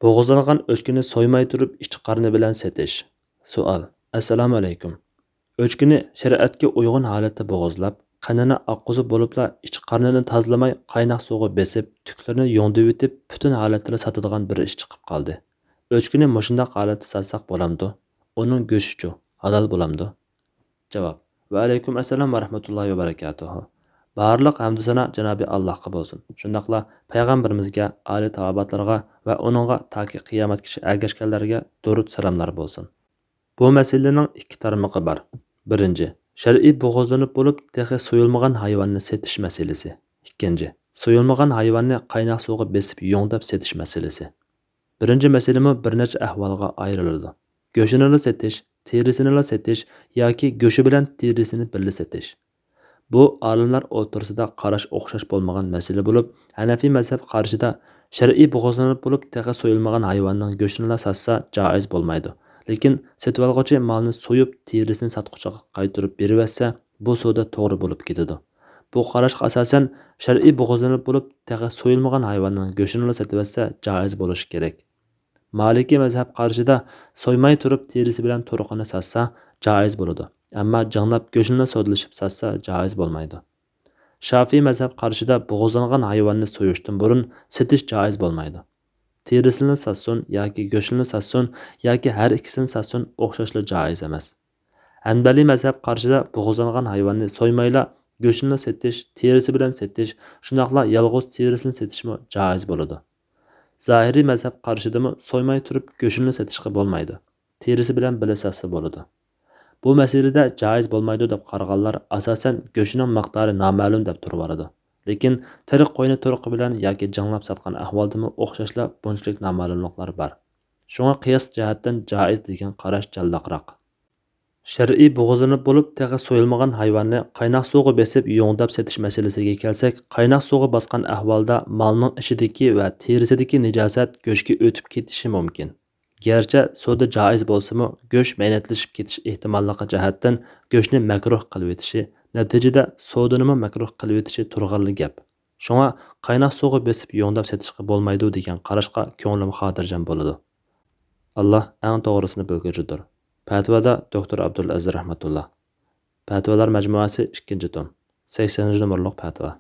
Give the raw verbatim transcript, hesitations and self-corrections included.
بوغۇزلانغان ئۆچكىنى سويماي تۇرۇپ ئىچ قارنى بىلەن سېتىش. سوئال. ئەسسالامۇئەلەيكۇم. ئۆچكىنى شەرىئەتكە ئۇيغۇن ھالەتتە بوغۇزلاپ، قېنىنى ئاققۇزۇپ بولۇپلا ئىچ قارنىنى تازىلىماي قايناق سۇغا بېسىپ، تۈكلىرىنى يۇڭدۇۋېتىپ، پۈتۈن ھالەتتىلا ساتىدىغان بىر ئىش چىقىپ قالدى. ئۆچكىنى مۇشۇنداق ھالەتتە ساتساق بولامدۇ؟ ئۇنىڭ گۆشىچۇ؟ ھالال بولامدۇ؟ جاۋاب. ۋەئەلەيكۇم ئەسسالام ۋە رەھمەتۇللاھى ۋە بەرەكاتۇھۇ. بارلىق ھەمدۇ سانا جانابى ئاللاھقا بولسۇن. شۇنداقلا پەيغەمبىرىمىزگە، ئالىي تاۋابىئاتلارغا ۋە ئۇنىڭغا تاكى قىيامەتكىچە ئەگەشكەنلەرگە دۇرۇت سالاملار بولسۇن. بۇ مەسىلىنىڭ ئىككى تارمىقى بار. بىرىنچى، شەرئىي بوغۇزلىنىپ بولۇپ تېخى سويۇلمىغان ھايۋاننى سېتىش مەسىلىسى. ئىككىنچى، سويۇلمىغان ھايۋاننى قايناق سۇغا بېسىپ يۇڭداپ سېتىش مەسىلىسى. بىرىنچى مەسىلىمۇ بىر نەچچە ئەھۋالغا ئايرىلىدۇ. گۆشىنىلا سېتىش، تېرىسىنىلا سېتىش ياكى گۆشى بىلەن تېرىسىنى بىللە سېتىش. بۇ ئالىملار ئوتتۇرىسىدا قاراش ئوخشاش بولمىغان مەسىلە بولۇپ، ھەنەفىي مەزھەپ قارىشىدا شەرئىي بوغۇزلىنىپ بولۇپ تېخى سويۇلمىغان ھايۋاننىڭ گۆشىنىلا ساتسا جائىز بولمايدۇ. لېكىن سېتىۋالغۇچى مالنى سويۇپ، تېرىسىنى ساتقۇچىغا قايتۇرۇپ بېرىۋەتسە، بۇ سودا توغرا بولۇپ كېتىدۇ. بۇ قاراشقا ئاساسەن، شەرئىي بوغۇزلىنىپ بولۇپ تېخى سويۇلمىغان ھايۋاننىڭ گۆشىنىلا سېتىۋەتسە جائىز بولۇشى كېرەك. مالىكىي مەزھەپ قارىشىدا سويماي تۇرۇپ تېرىسى بىلەن تۇرقىنى ساتسا جائىز بولىدۇ، ئەمما جىڭلاپ گۆشىنىلا سودىلىشىپ ساتسا جائىز بولمايدۇ. شافىئىي مەزھەپ قارىشىدا بوغۇزلانغان ھايۋاننى سويۇشتىن بۇرۇن سېتىش جائىز بولمايدۇ. تېرىسىنى ساتسۇن ياكى گۆشىنى ساتسۇن ياكى ھەر ئىككىسىنى ساتسۇن ئوخشاشلا جائىز ئەمەس. ھەنبەلىي مەزھەپ قارىشىدا بوغۇزلانغان ھايۋاننى سويمايلا گۆشىنى سېتىش، تېرىسى بىلەن سېتىش، شۇنداقلا يالغۇز تېرىسىنى سېتىشمۇ جائىز بولىدۇ. زاھىرىي مەزھەپ قارىشىدىمۇ سويماي تۇرۇپ گۆشىنى سېتىشقا بولمايدۇ. تېرىسى بىلەن بىللە ساتسا بولىدۇ. بۇ مەسىلىدە جائىز بولمايدۇ دەپ قارىغانلار ئاساسەن گۆشىنىڭ مىقدارى نامەلۇم دەپ تۇرۇۋالىدۇ. لېكىن تىرىك قوينى تۇرقى بىلەن ياكى جىڭلاپ ساتقان ئەھۋالدىمۇ ئوخشاشلا بۇنچىلىك نامەلۇملۇقلار بار. شۇڭا قىياس جەھەتتىن جائىز دېگەن قاراش جانلىقراق. شەرئىي بوغۇزلىنىپ بولۇپ تېخى سويۇلمىغان ھايۋاننى قايناق سۇغا بېسىپ يۇڭداپ سېتىش مەسىلىسىگە كەلسەك، قايناق سۇغا باسقان ئەھۋالدا مالنىڭ ئىچىدىكى ۋە تېرىسىدىكى نىجاسەت گۆشكە ئۆتۈپ كېتىشى مۇمكىن. گەرچە سودا جائىز بولسىمۇ، گۆش مەينەتلىشىپ كېتىش ئېھتىماللىقى جەھەتتىن گۆشنى مەكرۇھ قىلىۋېتىشى، نەتىجىدە سودىنىمۇ مەكرۇھ قىلىۋېتىشى تۇرغانلا گەپ. شۇڭا قايناق سۇغا بېسىپ يۇڭداپ سېتىشقا بولمايدۇ دېگەن قاراشقا كۆڭلۈم خاتىرجەم بولىدۇ. ئاللا ئەڭ توغرىسىنى بىلگۈچىدۇر. پەتىۋادا دوكتور ئابدۇلئەزىز رەھمەتۇللا. پەتىۋالار مەجمۇئەسى، ئىككىنچى توم، سەكسىنىنچى نومۇرلۇق پەتىۋا.